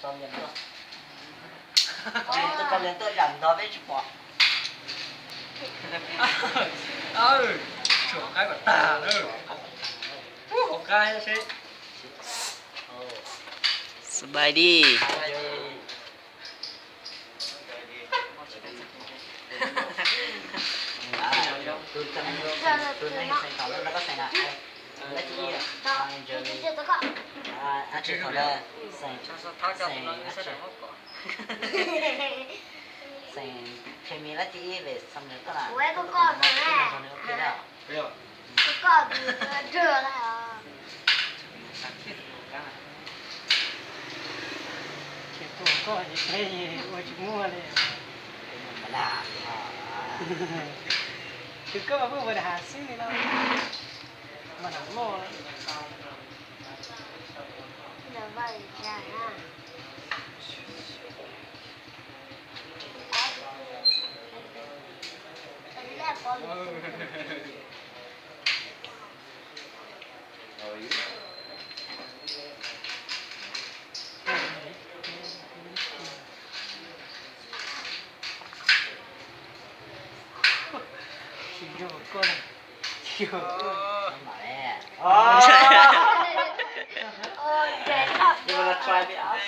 Tus kab lias tuaj zam ntov peb tsis pom. Tshuam qaib kom tag na. Ub, hauv qab seb. Xab bai di. Tus neeg xeem thaum lawv, koj xeem na, leej twg ib, leej twg thaum lawv xeem, xeem, xeem Khemi leej twg ib ve xam ntawd koj na, koj na. Ces tus koj ces peb ua tsis muaj li. Tus koj mas pheej ua dag xwb li no, mas nag loj. Tsis yog koj, tsis yog koj. You wanna try me out?